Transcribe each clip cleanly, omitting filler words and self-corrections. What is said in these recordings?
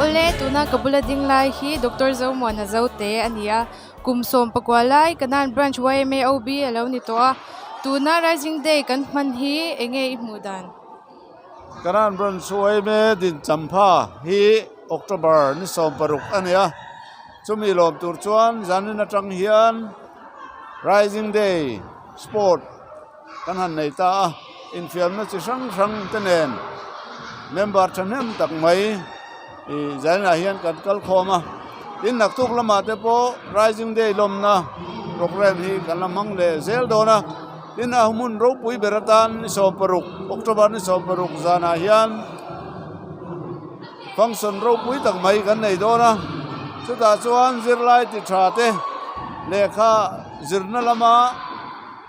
Awle tuna ka bula ding lai hi Doctor Zomuana Zote a ni a kum sawm pakua lai Kanan branch YMAOB a lo ni tawh a tuna rising day kan hman hi eng nge i hmuh dan? Kanan branch YMA din champha hi October ni 16 a ni a chumi lawm tur chuan zanin atang hian rising day sport kan han nei ta a infiamna chi hrang hrang te nen member thahnem tak mai ih zaninah hian kan kal khawm a tin naktuk lamah te pawh rising day lawmna programme hi kan la hmang leh zel dawn a tin a hmun ropui ber atan ni 16 October ni 16 zanah hian function ropui tak mai kan nei dawn a chutah chuan zirlai ti tha te lehkha zirna lama.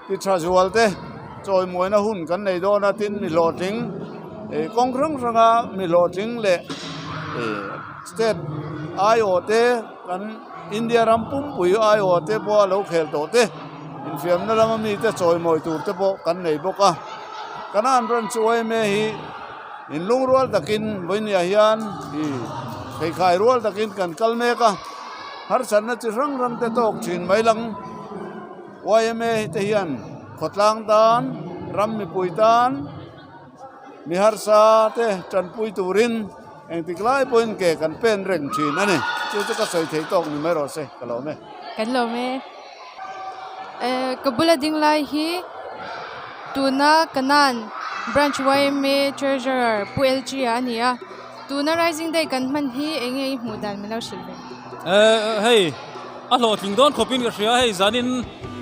Ti tha zual te chawimuaina hun kan nei dawn a tin mi hlawhtling ih kawng hrang hranga mi hlawhtling leh ih state aiawh te kan India ram pumpui aiawh te pawh a lo khel tawh te infiamna lama mite chawimawi tur te pawh kan nei bawk a Kanan ran chu yma hi inlungrual takin vawinia hian ih pheikhai rual takin kan kal mek a harsatna chi hrang hrang te tawk thin mai lang. Yma te hian khawtlang tan, ram mipui tan, mi harsa te tanpui turin engtik lai pawhin ke kan pen reng thin a ni. Chu chu ka sawi thei tawk ni mai rawh se, ka lawm e. Kan lawm e. Ka bula ding lai hi tuna Kanan Branch yma Treasurer Pu LG a ni a. Tuna Rising Day kan hman hi eng nge i hmuh dan min lo hrilh ve? Hei. A hlawhtling dawn khawpin ka hria hei zanin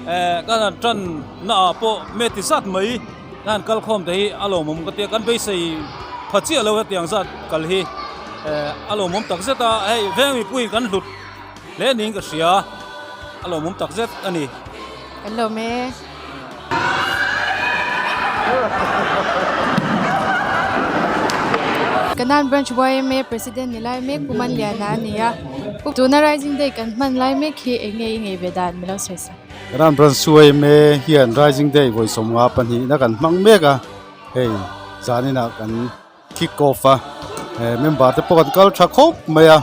eh ka han tan na ah pawh me ti zat mai ka han kal khawm te hi a lawmawm ka tia kan beisei pha chiah lo hetiang zat kal hi eh a lawmawm tak zet a hei veng mipui kan hlut hle niin ka hria a lawmawm tak zet a ni. Kan lawm e. Kanan Branch YMA President ni lai mek Pu Manliana a ni a, tuna Rising Day kan hman lai mek hi eng nge i ngei ve dan min lo sawi sak. Kanan Branch YMA hian Rising Day vawi 52 na kan hmang mek a, hei zaninah kan kick off a member te pawh kan kal tha khawp mai a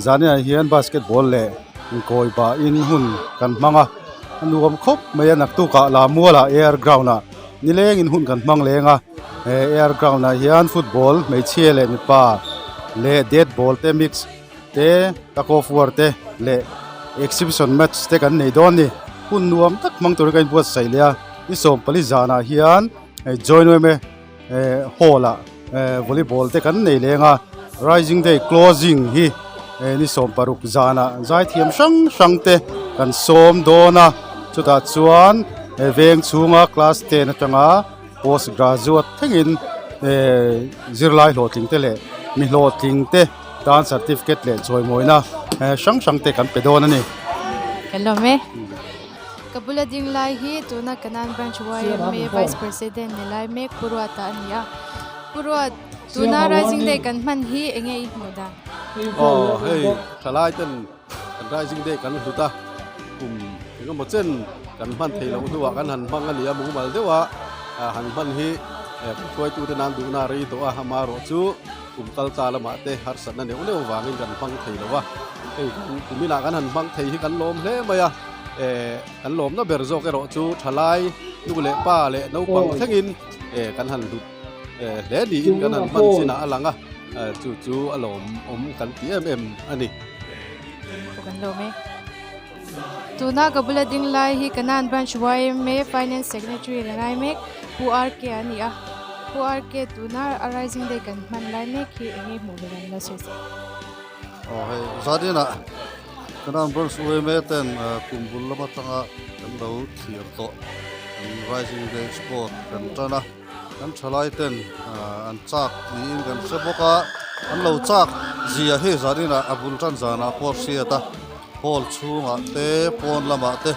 zaninah hian basketball leh inkawi bah in hun kan hmang a a nuam khawp mai a naktuk ah la mual ah air ground ah nileng in hun kan hmang leng a air ground ah hian football hmeichhia leh mipa leh dead ball te mix te tug of war te leh exhibition match te kan nei dawn a ni hun nuam tak hmang turin ka inbuatsaih leh a ni 14 zanah hian join em e. Hall ah volleyball te kan nei leng a rising day closing hi ni 16 zanah zaithiam hrang hrang te kan sawm dawn a chutah chuan veng chhunga class ten atanga post graduate thlengin zirlai hlawhtling te leh mi hlawhtling te tan certificate leh chawimawina hrang hrang te kan pe dawn a ni. Kan lawm e. Ka bula ding lai hi tuna Kanan Branch YMA Vice President ni lai mek Pu Ruata a ni a. Pu Ruat, tuna Rising Day kan hman hi eng nge i hmuh dan? Aw hei thalai ten kan Rising Day kan hlut a, kum eng emaw chen kan hman thei loh hnuah kan han hmang a ni a, mumal deuha han hman hi hruaitute nan duhna a rei tawh a, amaherawhchu kum kal ta lamah te harsatna neuh neuh vangin kan hmang thei lo a, hei kan kuminah kan han hmang thei hi kan lawm hle mai a. Eh kan lawmna ber zawk erawh chu thalai nu leh pa leh naupang thlengin eh kan han hlut eh hle niin kan han hman chinah a lang a eh chu chu a lawmawm kan ti em em a ni. Pawh kan lawm e. Tuna ka bula ding lai hi Kanan Branch YMA Finance Secretary la lai mek Pu RK a ni a. Pu RK tuna a Rising Day kan hman lai mek hi eng nge hmuh ve dan la sawi sak. Aw hei zaninah Kanan Branch YMA ten kum bul lam atanga kan lo thlir tawh kan Rising Day Sport kan tan a. Kan thalai ten an chak niin kan hre bawk a, an lo chak zia hi zaninah a bul tan zanah pawh hriat a, hall chhungah te pawn lamah te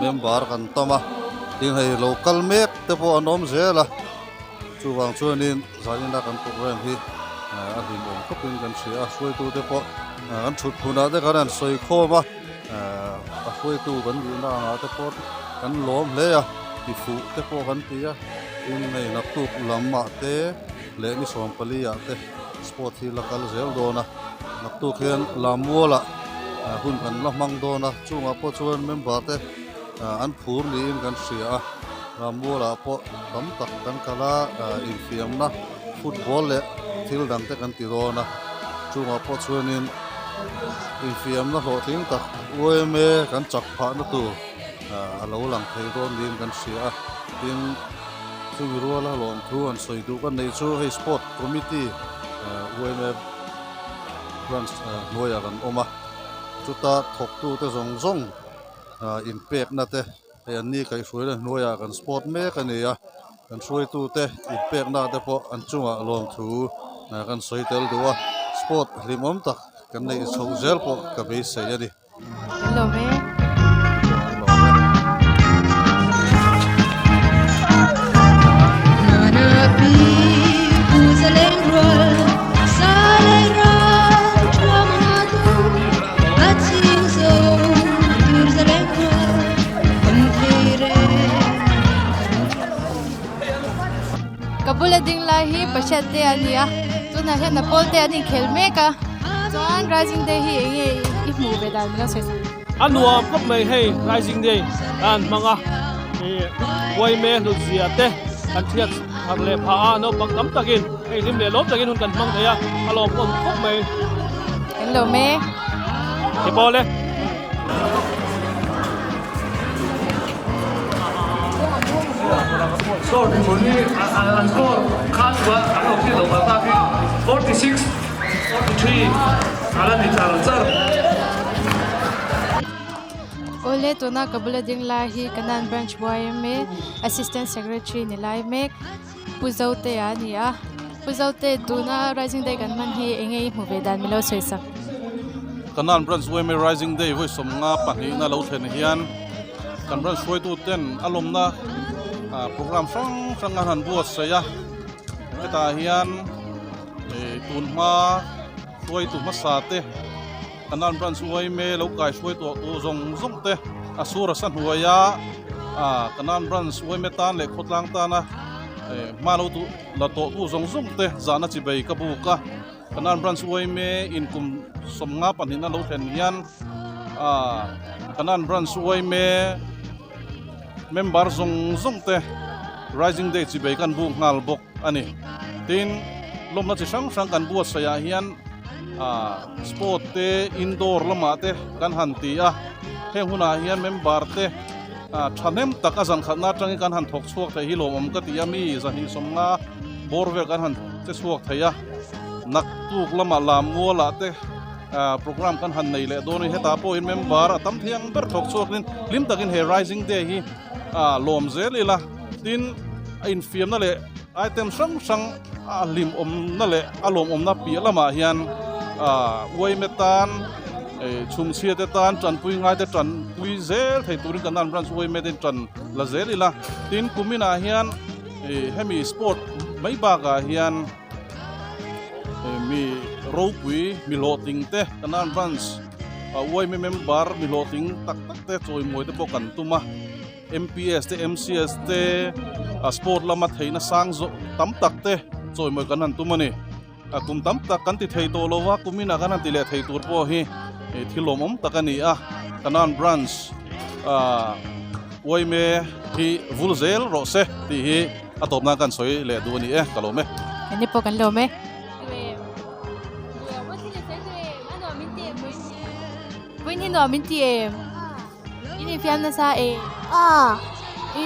member kan tam a, tin hei lo kal mek te pawh an awm zel a, chuvang chuanin zanina kan program hi a hlimawm khawpin kan hria a, hruaitute pawh an thut hmunah te khan an sawi khawm a. A hruaitu kan nihna angah te pawh kan lawm hle a, tifuh te pawh kan ti a, tin hei naktuk lamah te leh ni 14 ah te sport hi la kal zel dawn a, naktuk hian Lammualah hun kan la hmang dawn a, chungah pawh chuan member te an phur niin kan hria a, Lammualah pawh tam tak kan kal a, infiamna football leh thil dang te kan ti dawn a, chungah pawh chuanin. Infiamna hlawhtling tak UMA kan chak phahna tur a lo lang thei dawn niin kan hria a, tin chumi ruala lawmthu an sawi duh kan neih chu hei sport committee UMA branch hnuaiah kan awm a, chuta thawktute zawng zawng inpekna te hei an ni kaihhruaina hnuaiah kan sport mek a ni a. Kan hruaitute inpekna te pawh an chungah lawmthu kan sawi tel duh a, sport hlimawm tak kan neih chhoh zel pawh ka beisei a ni. Kan lawm e. Ka bula ding lai hi Pathian te a ni a tunah hian a pawl te an inkhel mek a chuan Rising Day hi eng nge i hmuh ve dan min lo sawi sak. A nuam khawp mai hei Rising Day a an hmang a ih Uaime hlutzia te kan hriat thar leh phah a naupang tam takin hei hlim leh lawm takin hun kan hmang thei a a lawmawm khawp mai. Kan lawm e. Ni pawl e. Awle tuna ka bula ding lai hi Kanan Branch YMA Assistant Secretary ni lai mek Pu Zotea a ni a Pu Zote tuna Rising Day kan hman hi eng nge i hmuh ve dan min lo sawi sak. Kanan Branch YMA Rising Day vawi 52 na lo thlen hian kan branch hruaitu ten a lawmna program hrang hrang an han buatsaih a hetah hian tun hma hruaitu hmasa te Kanan Branch YMA lo kai hruai tawh tu zawng zawng te a sur a sa hnuaia Kanan Branch YMA tan leh khawtlang tana hma lo duh la tawh tu zawng zawng te zahna chi bei ka buk a Kanan Branch YMA in kum 52 na lo thlen hian Kanan Branch YMA member zawng zawng te Rising Day chi bei kan buk nghal bawk a ni. Tin, lawmna chi hrang hrang kan buatsaih ah hian ah sport te indoor lamah te kan han ti a, heng hunah hian member te ah thahnem tak a zan khatna atangin kan han thawk chhuak theih hi lawmawm ka ti a, mi 250 bawr vel kan han che chhuak thei a, naktuk lamah lammualah te ah program kan han nei leh dawn a ni, hetah pawhin member a tam thei ang ber thawk chhuakin hlim takin he rising day hi ah lawm zel ila. Tin, a infiamna leh item hrang hrang a hlimawmna leh a lawmawmna piah lamah hian uaime tan chhumchhia te tan tanpui ngai te tanpui zel thei turin kan branch uaime te tan la zel ila. Tin, kuminah hian hemi sport mai bakah hian mi ropui mi hlawhtling te kan branch uaime member mi hlawhtling tak tak te chawimawi te pawh kan tum a. MPS te MCS te a sport lama theihna sang zawh tam tak te chawimawi kan han tum a ni. A kum tam tak kan ti thei tawh lo va, kuminah kan han ti leh thei tur pawh hi thil lawmawm tak a ni a. Kanan branch ah Uaime hi vul zel rawh se tih hi a tawp nan kan sawi leh duh a ni e, ka lawm e. Enge pawh kan lawm e. Vawiin hi nuam min ti em? In infiam nasa e. Aw. I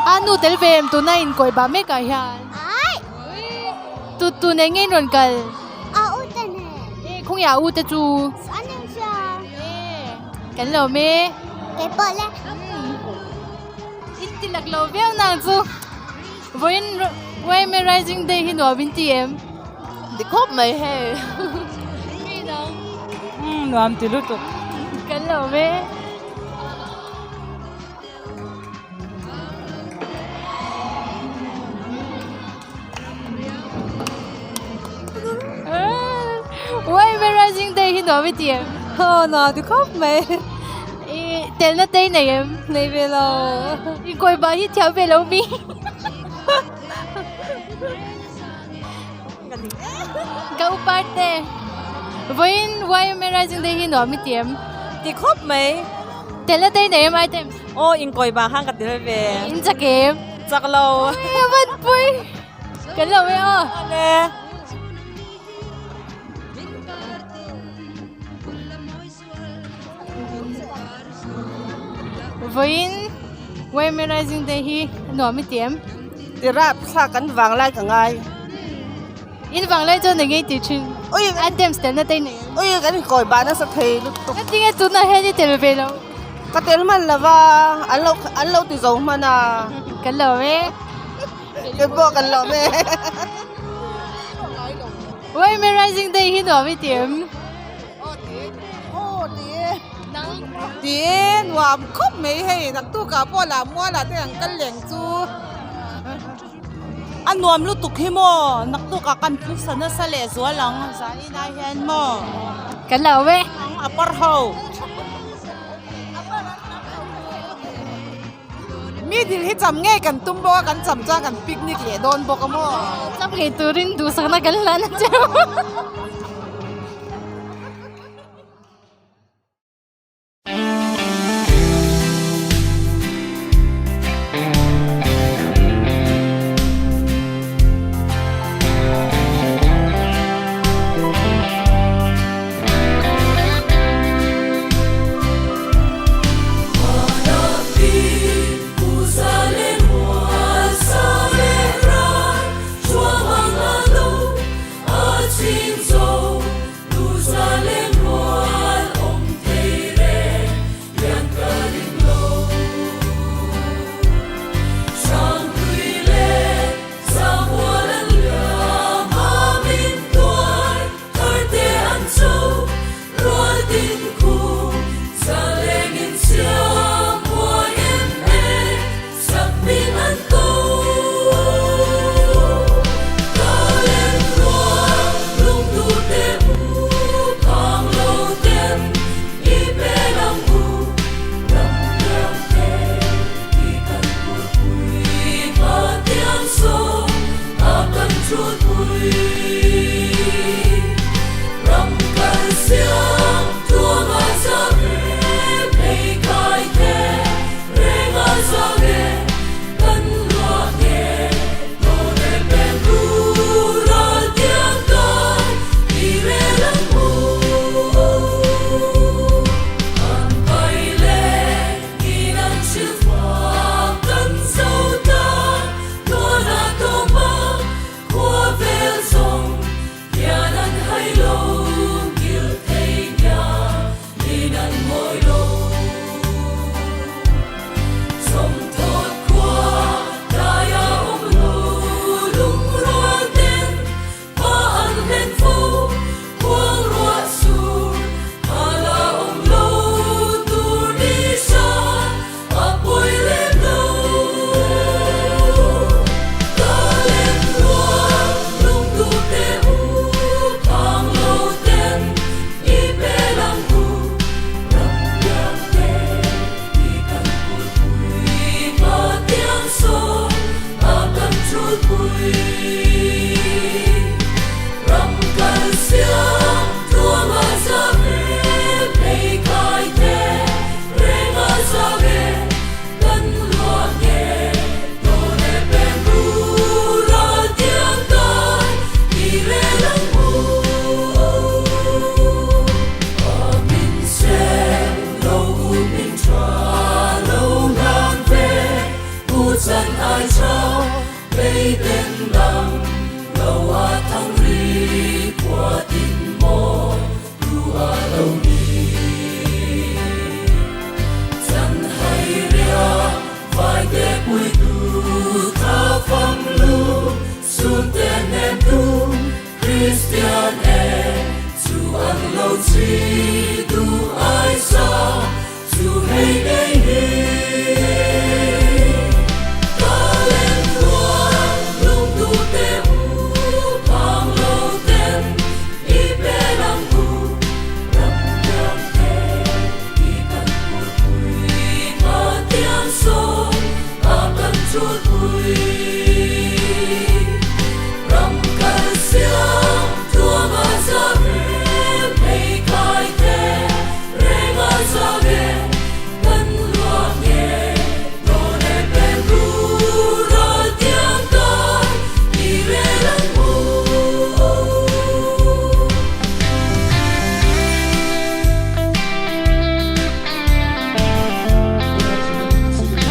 A nu tel ve em tuna in kawi bah mek ah hian. Ai. Tu tu nen nge in rawn kal? A u te nen. E khawnge a u te chu? An in hria. E kan lo me. Kei pawh le. In ti lak lo viau nang chu. Vawiin YMA Rising Day hi nuam in ti em? Ti khawp mai hei. Mi dang. Umm nuam ti lutuk. Kan lo ve. YMA Rising Day hi nuam i ti em? Aw nuam ti khawp mai. I telna te i nei em? Nei ve lo. Inkawi bah hi thiam ve lo mi. Ka upar te. Vawiin YMA Rising Day hi nuam i ti em? Ti khawp mai. Telna te i nei em items? Aw inkawi bah khan ka tel ve. In chak em? Chak lo. A van pui. Kan lo e aw. Awle. Vawiin YMA Rising Day hi nuam i ti em? Ti rap thla kan vang lai ka ngai. In vang lai chuan eng nge i tih thin? Ui! Items telna te i nei em? Ui kan inkawi bah nasa thei lutuk. Ka tinge tunah hian i tel ve lo? Ka tel hman lo va, an lo an lo ti zo hman a. Kan lawm e. Kei pawh kan lawm e. YMA Rising Day hi nuam i ti em? Ti e nuam khawp mai hei naktukah pawh lah mualah te an kal leng chu. A nuam lutuk hi maw naktukah kan phusa nasa leh zual ang zanin ah hian maw. Kan lo e. Ang a par ho. Mi dil hi cham ngei kan tum bawk a, kan cham chuan kan picnic leh dawn bawk a maw? Cham ngei turin duhsakna kan hlan a cheu.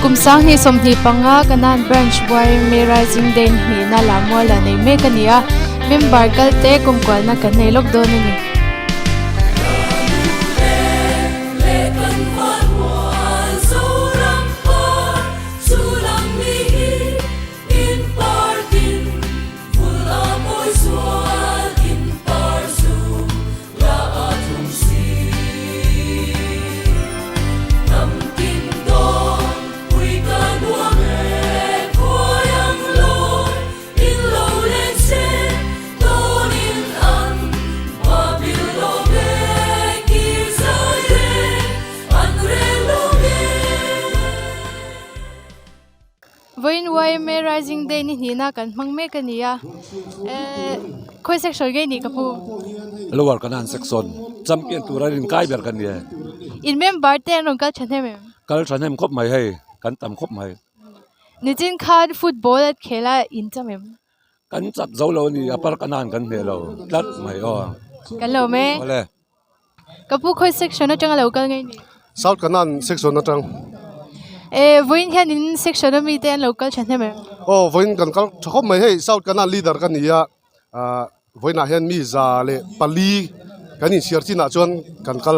Kum sanghnih 25 Kanan Branch YMA Rising Day hnihna lam mual a nei mek a ni a member kal te kum kualna kan nei lawk dawn a ni. Voin YMA Rising Day ni hnihna kan hmang mek a ni a eh khawi section nge ni ka pu Lower Kanan section champion tura in kai ber kan ni e in member te an rawn kal thahnem em kal thahnem khawp mai hei kan tam khawp mai nichin khan football at khela in cham em kan chak zo lo ni upper Kanan kan hne lo tlat mai aw kan lo me awle ka pu khawi section atanga lo kal nge ni South Kanan section atang eh voin hian in section ami te an lo kal thahnem em aw voin kan kal tha khawp mai hei South Kanan leader kan ni a voinah hian mi za leh pali kan inchhiar chinah chuan kan kal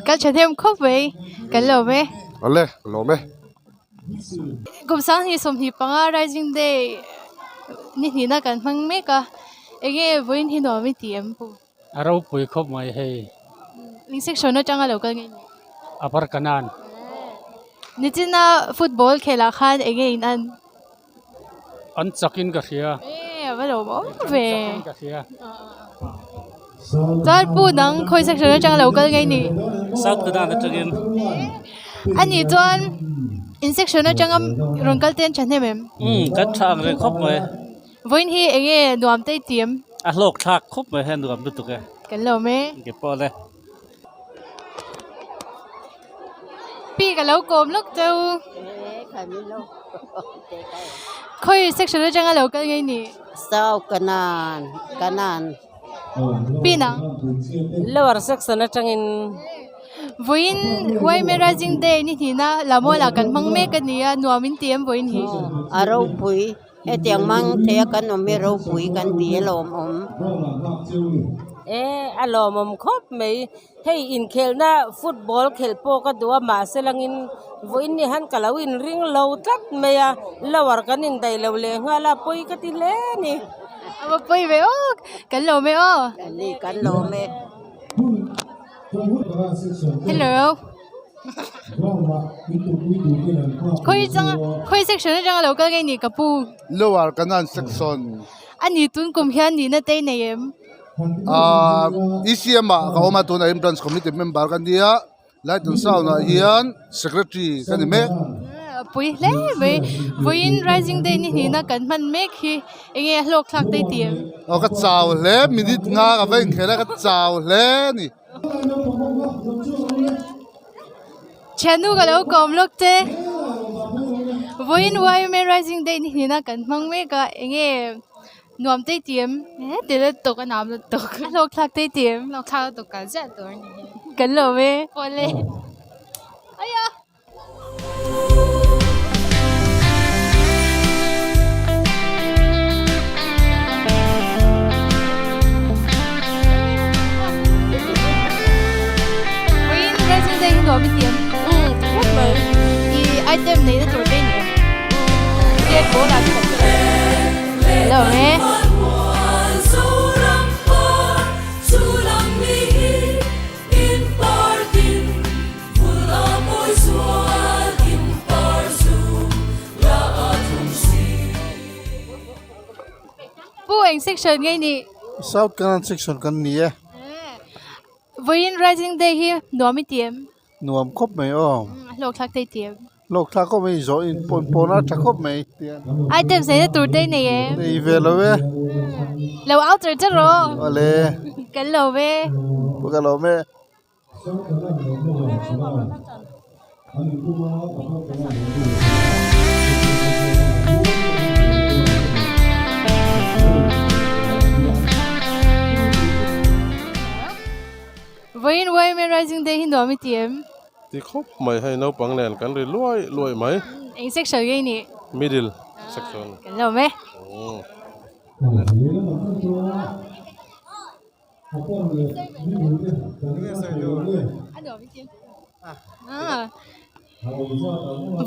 kal thahnem khawp mai kan lo me awle ka lo me kum sanghnih 25 Rising Day ni hnihna kan hmang mek a enge voin hi nuam i ti em pu A ropui khawp mai hei. Eng section atanga lo kal nge ni? Upper Kanan. Nichina football khelah khan enge in an? An chakin ka hria. Eh, a va lo awm ve. Chakin ka hria. Chuan pu nang khawi section atanga lo kal nge ni? South Kanan atangin. Ani chuan in section atanga rawn kal te an thahnem em? Um, kan tha ang reng khawp mai. Vawiin hi enge nuam te i ti em? A hlawk thlak khawp mai hian nuam lutuk e. Kan lo me. Ke pawh le. Pi ka lo kawm lawk cheu. Khawi section atanga lo kal nge ni? South Kanan, Kanan. Pi nang? Lower section atangin. Vawiin YMA Rising Day ni hnihna Lamualah kan hmang mek a ni a, nuam in ti em vawiin hi? A ropui Hetiang mang thei a kan awm hi ropui kan ti a lawmawm. E, a lawmawm khawp mai. Hei inkhelhna football khelh pawh ka duh a, mahse langin vawiin ni han ka lo inring lo tlat mai a, lower kan indaih lo leh nghal a, pawi ka ti hle a ni. A va pawi ve aw, kan lawm e aw. Ni, kan lawm e. Hello. Khawi changa khawi section atanga lo kal nge ni ka pu. Lower Kanan section. Ani tun kum hian nihna te i nei em? Ahh ECM ah ka awm a tunah hian branch committee member ka nia Light and Sound ah hian secretary ka ni mek. Pui hle mai vawiin Rising Day ni hnihna kan hman mek hi enge a hlawk thlak te i ti em? Aw ka chau hle minute nga ka va inkhel a ka chau hle a ni. Thiannu ka lo kawm lawk che. Vawiin YMA Rising Day ni hnihna kan hmang mek a, enge nuam te i ti em? He ti lutuk a nuam lutuk. A hlawk thlak te i ti em? Hlawk thlak lutuk kal ziah tur a ni hi. Kan lo e. Pawle. Aya! Item nei na tur te ni em? Red ball ah te kan hre lo. Hello e. eng section nge i nih? South Kanan section kan ni e. Vawiin Rising Day hi nuam i ti em? Nuam khawp mai aw. A hlawk thlak te i ti em? Hlawk thlak khawp mai, zawh in pawn pawn a tha khawp mai tian. Items neihna tur te i nei em? Nei ve lo e. Lo out char char rawh. Awle. Kan lo ve. Ka lo ve. Vawiin YMA Rising Day hi nuam i ti em? Ti khawp mai hei naupang nen kan ri luai luai mai. Eng section nge i nih? Middle section. Kan lo awm e.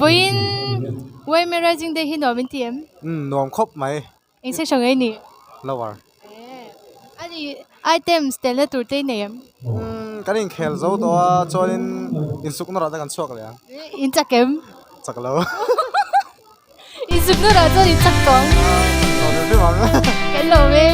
Vawiin YMA Rising Day hi nuam in ti em? Umm nuam khawp mai. Eng section nge i nih? Lower. Ani items telna tur te i nei em? Umm kan inkhel zo tawh a chuanin insukna rah te kan chhuak leh ang. In chak em? Chak lo. Insukna rah chuan in chak tawh ang. Chak tawh ve viau ang. Kan lo ve.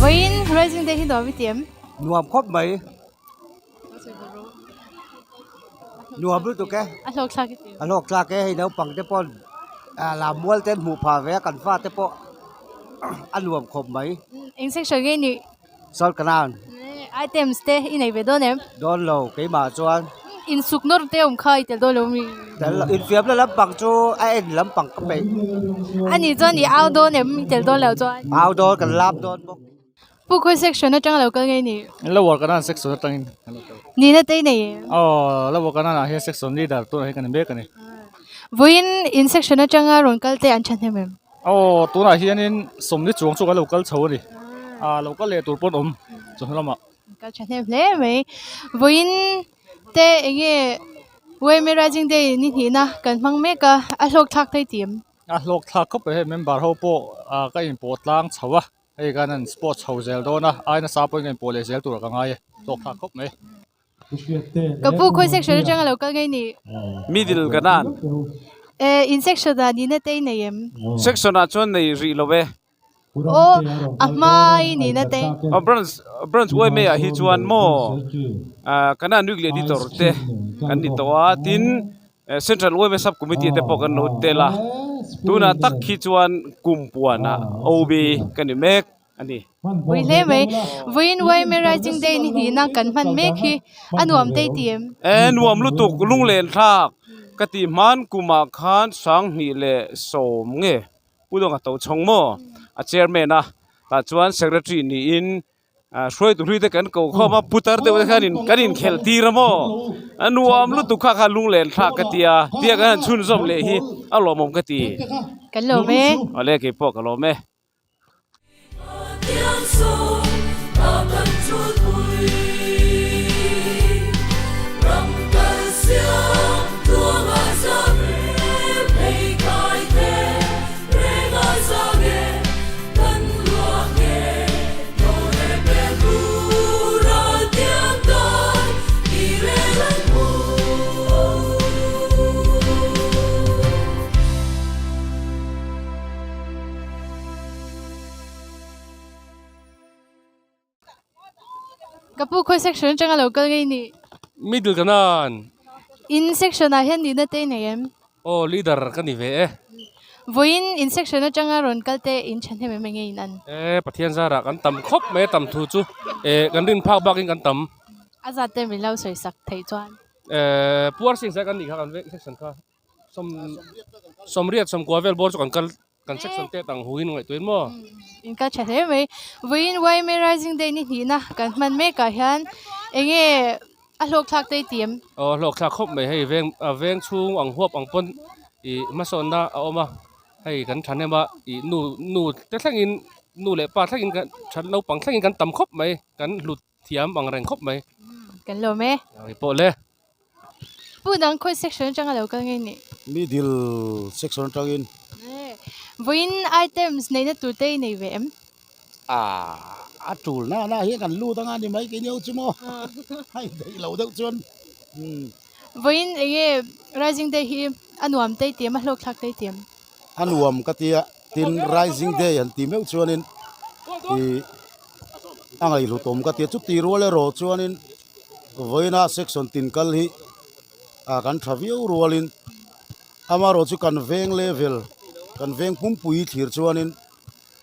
Vawiin Rising Day hi nuam i ti em? Nuam khawp mai. Nuam lutuk e. A hlawk thlak i ti em? A hlawk thlak e, hei naupang te paw'n lam mual te an hmuh phah ve a, kan fate pawh a nuam khawp mai. Eng section nge i nih? Salt Kanan. Items te i nei ve dawn em? Dawn lo, keimah chuan. Insuk nawr te awm kha i tel dawn lo mi? Tel lo, infiamna lampang chu a en lampang ka peih. Ani chuan i au dawn em i tel dawn lo chuan? Au dawn, kan lap dawn bawk. Pu khawi section atang lo kal nge ni? Lower Kanan section atangin kan lo kal. Nihna te i nei em? Aw, Lower Kanan ah hian section leader tunah hian kan ni mek a ni. Vawiin in section atanga rawn kal te an thahnem em? Aw, tunah hianin sawmli chuang chu kan lo kal chho a ni. Ah, lo kal leh tur pawn awm chawhnu lamah. Kal thahnem hle mai. Vawiin te enge YMA Rising Day ni hnihna kan hmang mek a, a hlawk thlak thei tih em? A hlawk thlak khawp mai hei member ho pawh ah ka inpawh tlang chho a. Hei kan han sport chho zel dawn a, ai nasa pawhin ka inpawh leh zel tur ka ngai e, hlawk thlak khawp mai. Ka pu khawi section atanga lo kal ngei ni? Middle ka nan. Eh, in section ah nihna te i nei em? Section ah chuan nei rih lo e. Aw, a hma i nihna te. Aw, branch, branch YMA ah hi chuan maw, Kanan Weekly Editor te kan ni tawh a, tin Central YMA Sub Committee te pawh kan lo tel a, tunah tak hi chuan kum puanah OB ka ni mek a ni. Pui hle mai, vawiin YMA Rising Day ni hnihna kan hman mek hi a nuam te i ti em? E nuam lutuk, lunglen thlak ka tih hman kumah khan Sanghnih leh Sawm nge Pu Dawngah Tochhawng maw a chairman a, tah chuan secretary niin Hruaitu hlui te kan ko khawm a, putar deuh te khan kan inkhelh tir a maw? A nuam lutuk kha kha lunglen thlak ka ti a, tia kan han chhunzawm leh hi a lawmawm ka ti. Kan lawm e. Awle keipawh ka lawm e. Ka pu khawi section atanga lo kal ngei ni? Middle ka nan. In section ah hian nihna te i nei em? Aw leader ka ni ve e. Vawiin in section atanga rawn kal te in thahnem em enge in an? E Pathian zarah kan tam khawp mai a tam thu chu e kan rin phak bakin kan tam. A zat te min lo sawi sak theih chuan. E puar sing zai kan nih kha kan vek section kha sawm sawmriat sawmkua vel bawr chu kan kal kan section te tang huin ngaihtuah in maw. In kal tha hle mai. Vawiin YMA Rising Day ni hnihna kan hman mekah hian enge A hlawk thlak te i ti em? Aw hlawk thlak khawp mai hei veng a veng chhung ang huap ang pawn ih hmasawnna a awm a hei kan thahnem a ih nu nu te thlengin. Nu leh pa thlengin kan that naupang thlengin kan tam khawp mai kan hlut thiam ang reng khawp mai. Kan lawm e. Eng pawh le. Pu dang khawi section atanga lo kal nge nih? Middle section atangin. Vawiin items neihna tur te i nei ve em? Ah, a tul na na hian kan lut anga ni mai kei nio chu maw. Hei daih lo deuh chuan. Vawiin enge Rising Day hi a nuam tei tiam a hlawk thlak tei tiam? A nuam ka tia tin Rising Day an ti meuh chuanin ih a ngaihhlutawm ka tia chuti rual erawh chuanin vawiina section tin kal hi ah kan tha viau rualin amaherawh chu kan veng level kan veng pumpui thlir chuanin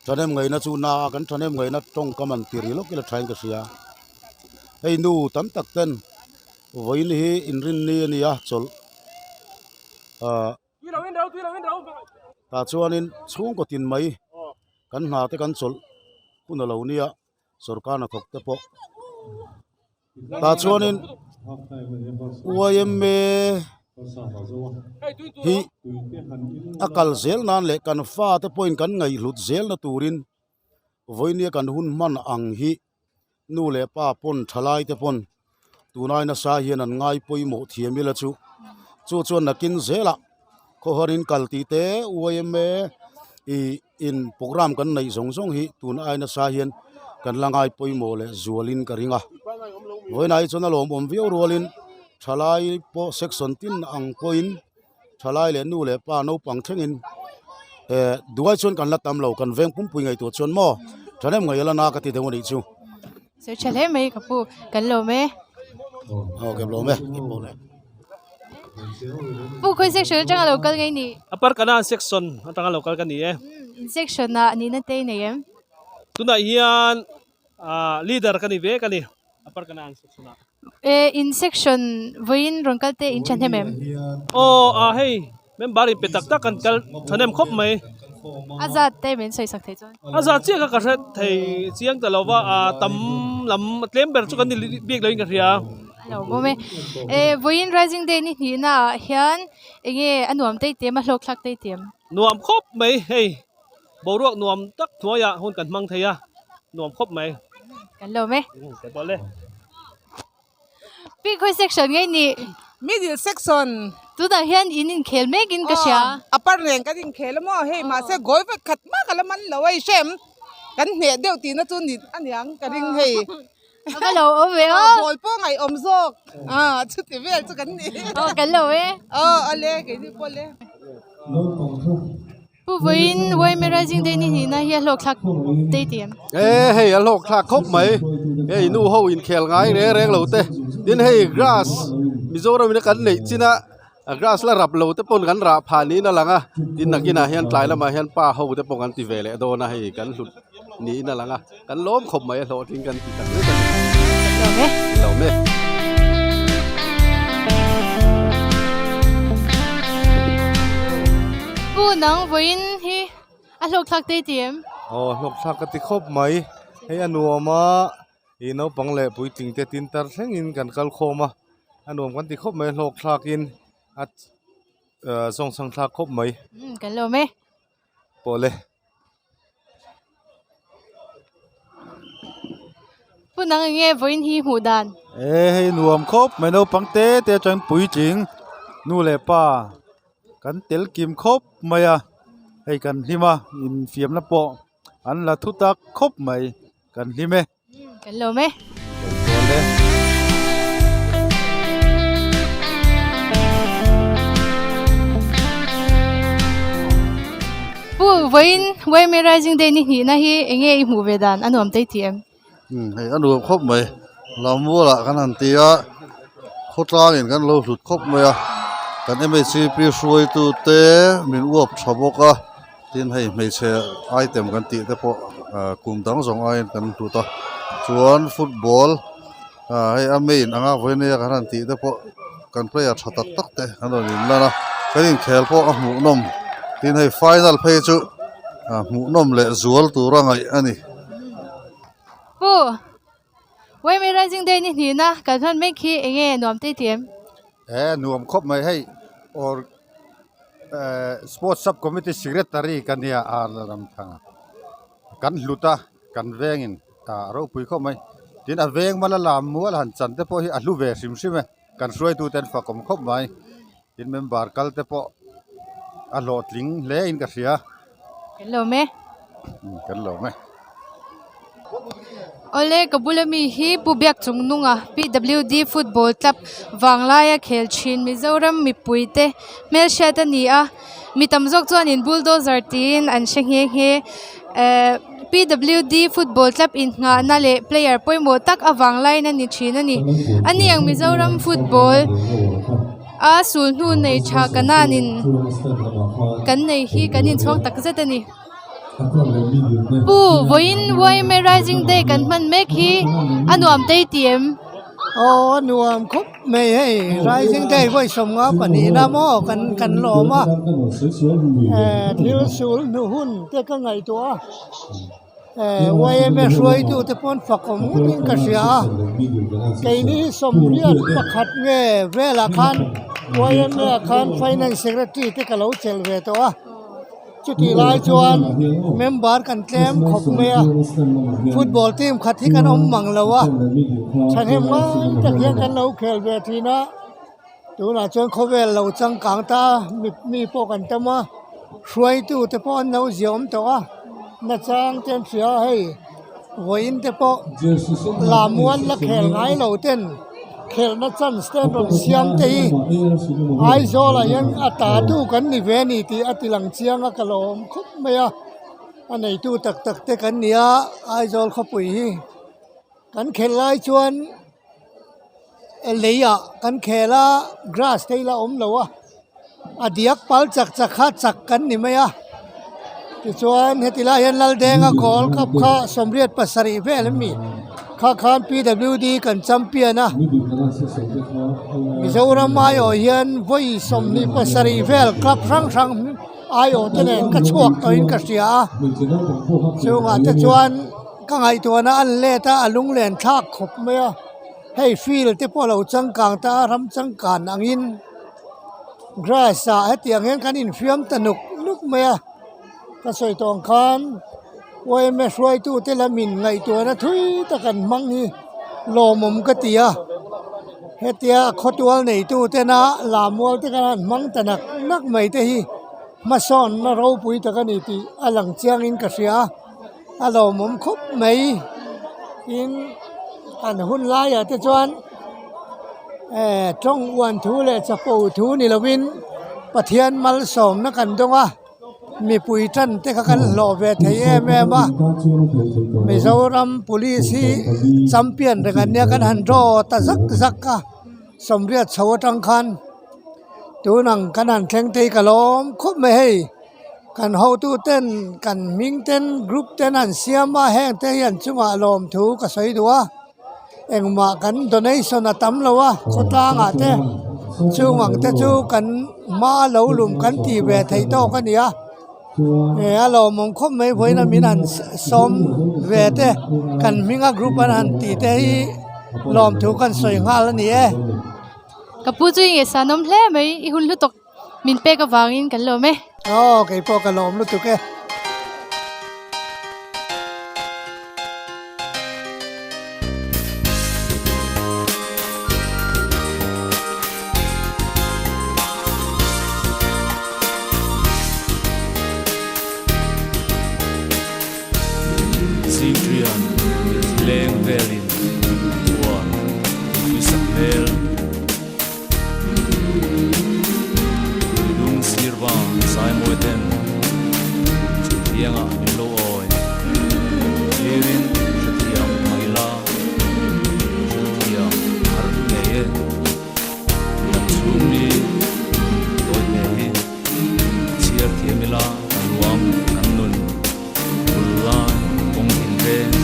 thahnem ngaihna chu na a kan thahnem ngaihna tawngkam an ti ri lawk ila thain ka hria hei nu tam tak ten vawiin hi inrinni a ni a chawlh ah. Tah chuanin chhungkaw tin mai kan hna te kan chawlh hun a lo nia sorkar hnathawk te pawh tah chuanin yma hi a kal zel nan leh kan fate pawhin kan ngaihhlut zel na turin vawinia kan hun hman ang hi. Nu leh pa pawn thalai te pawn tunai nasa hian an ngai pawimawh thiam ila chu chu chuan nakin zelah khawharin kal tih te yma ih in program kan neih zawng zawng hi tun ai nasa hian kan la ngai pawimawh leh zualin ka ring a vawiinah hi chuan a lawmawm viau rualin thalai pawh section tin ang pawhin. Thalai leh nu leh pa naupang thlengin eh duai chuan kan la tam lo kan veng pumpui ngaihtuah chuan maw thahnem ngaih ala na ka ti deuh anih chu. Sawi tha hle mai ka pu kan lawm e. Aw kan lawm e i pawh le. Pu khawi section atanga lo kal ngei ni? Upper Kanan section atanga lo kal ka ni e. In section ah nihna te i nei em? Tunah hian leader ka ni ve ka ni Upper Kanan section ah. E in section vawiin rawn kal te in thahnem em? Aw a hei member in pe tak tak kan kal thahnem khawp mai. A zat te min sawi sak thei chuan. A zat chiah kha ka hre thei chiang ta lo va a tam lam tlem ber chu kan ni bik loin ka hria. A lo bawm e. E vawiin Rising Day ni hnihna ah hian enge a nuam tei tiam a hlawk thlak tei tiam? Nuam khawp mai hei Boruak nuam tak hnuaiah hun kan hmang thei a, nuam khawp mai. Kan lawm e. Ka pawh le. Pi khawi section ngei ni? Middle section. Tunah hian in inkhel mekin ka hria. Aw, a par nen kan inkhel a maw hei mahse goal vek khat mah ka la man lo a i hrem. Kan hneh deuh tihna chu ni a niang ka ring hei. A va lo awm ve aw. Ball pawh ngaihawm zawk. Ah chuti vel chu kan ni. Aw kan lo e. Aw ale keini pawh le. Pu vawiin Yma Rising Day ni hnihna hi a hlawk thlak tei ti em? E hei a hlawk thlak khawp mai hei nu ho inkhel ngai reng reng lo te tin hei grass Mizoram in a kan neih chin a grass la rap lo te pawn kan rah phah niin a lang a tin nakinah hian tlai lamah hian pa ho te pawh kan ti ve leh dawn a hei kan hlut niin a lang a kan lawm khawp mai a hlawhtling kan ti tak zet a ni. Lawm e. Lawm e. Pu nang vawiin hi a hlawk thlak te i ti em? Aw hlawk thlak ka ti khawp mai hei a nuam a ih naupang leh puitling te tin tar thlengin kan kal khawm a a nuam kan ti khawp mai hlawk thlakin a zawngchhang thlak khawp mai. Kan lawm e. Pawh le. Pu nang enge vawiin hi hmuh dan? E hei nuam khawp mai naupang te te atang puitling nu leh pa kan tel kim khawp mai a hei kan hlim a infiamna pawh an la thu tak khawp mai kan hlim e. Kan lawm e. Pu vawiin YMA Rising Day ni hnihna hi enge i hmuh ve dan a nuam tei tih em? Umm hei a nuam khawp mai Lammualah kan han ti a khawtlangin kan lo hlut khawp mai a kan MHCP hruaitu te min uap tha bawk a. Tin hei hmeichhe item kan tih te pawh ah kum dang zawng aiin kan hlut a chuan football ah hei a main anga vawinia kan han tih te pawh kan player tha tak tak te an rawn in lan a kan inkhel pawh a hmuhnawm tin hei final phei chu ah hmuhnawm leh zual tura ngaih a ni. Pu Yma Rising Day ni hnihna kan hman mek hi enge nuam tei tih em? He nuam khawp mai hei or Sports Sub Committee Secretary ka nia a Lalramthanga. Kan hlut a, kan vengin a ropui khawp mai. Tin a veng mala lam mual han chan te pawh hi a hlu ve hrim hrim e. Kan hruaitute an fakawm khawp mai. Tin member kal te pawh a hlawhtling hle in ka hria. Kan lawm e. Kan lawm e. Awle ka bula mi hi Pu Biak Chung Nunga PWD Football Club vanglaia khel thin Mizoram mipui te hmelhriat a ni a mi tam zawk chuanin bulldozer tiin an hre nghe nghe ehh PWD Football Club inngahna leh player pawimawh tak avang laiin a ni thin a ni ani ang Mizoram football a sulhnu nei tha Kanan in kan nei hi kan inchhuang tak zet a ni. Pu vawiin YMA Rising Day kan hman mek hi a nuam tei ti em? Aw a nuam khawp mai hei Rising Day vawi sawmnga pahnihna maw kan kan lawm a eh thil sul hnu hun te ka ngaihtuah a eh YMA hruaitu te pawn fakawm ngawtin ka hria a keini hi sawmriat pakhat nge velah khan YMA ah khan finance secretary te ka lo chelh ve tawh a. Chutih lai chuan member kan tlem khawp mai a, football team khat hi kan awm mang lo a, thahnem ngai tak hian kan lo khel ve thin a, tunah chuan khawvel lo changkang ta mi pawh kan tam a, hruaitu te pawh an lo ziah awm tawh a, nachang te an hria a hei vawiin te pawh lammual la khel ngai lo ten. Khelhna chance te an rawn siam te hi Aizawl ah hian a ta tu kan ni ve a ni tih a ti lang chiang a ka lo awm khawp mai a a neitu tak tak te kan ni a Aizawl khawpui hi kan khelh lai chuan lei ah kan khel a grass te hi la awm lo a a diak pal chak chak kha chak kan ni mai a tichuan heti lai hian Laldenga goal cup kha sawmriat pasarih vel a mi kha khan P W D kan champion a Mizoram aiawh hian vawi sawmhnih pasarih vel club hrang hrang aiawh te nen ka chhuak tawhin ka hria a chungah te chuan ka ngaihtuahna a let a a lunglen thlak khawp mai a hei field te pawh a lo changkang ta a ram changkan angin. Grass ah hetiang hian kan infiam ta nuk nuk mai a ka sawi tawh ang khan yma hruaitu te lamin ngaihtuahna thui tak an hmang hi lawmawm ka ti a hetia khawtual neitu tena lammual te khan an hmang ta nak nak mai te hi hmasawnna ropui tak a ni tih a lang chiangin ka hria a a lawmawm khawp mai tin an hun laiah te chuan eh tawng uan thu leh chapo thu ni lovin Pathian malsawmna kan dawng a mipui tan te kha kan hlawh ve thei em em a Mizoram police hi champion reng an nia kan han draw ta zak zak a sawmriat chho atang khan tunang kan han thleng thei ka lawm khawp mai hei. Kan hotu ten kan hming ten group ten an siam a heng te hian chungah lawmthu ka sawi duh a engmah kan donation a tam lo a khawtlangah te chung ang te chu kan hma lo lum kan tih ve theih tawk a ni a eh a lawmawm khawp mai vawiin a min han sawm ve te kan hminga group an han tih te hi lawmthu kan sawi nghal a ni e. Ka pu chu i ngaihsanawm hle mai i hun hlu tawk. Min pek avangin kan lawm e. Aw kei pawh ka lawm lutuk e. Zingrian leng velin huan tuisak hmel. Lung sir vang zai mawi ten chutiangah min lo awi. Thlirin hrethiam mah ila hrilhthiam har ngei e. Kan chhung mi tawi hle hi chhiar thiam ila a luang kan nun bul lai kawng tin reng.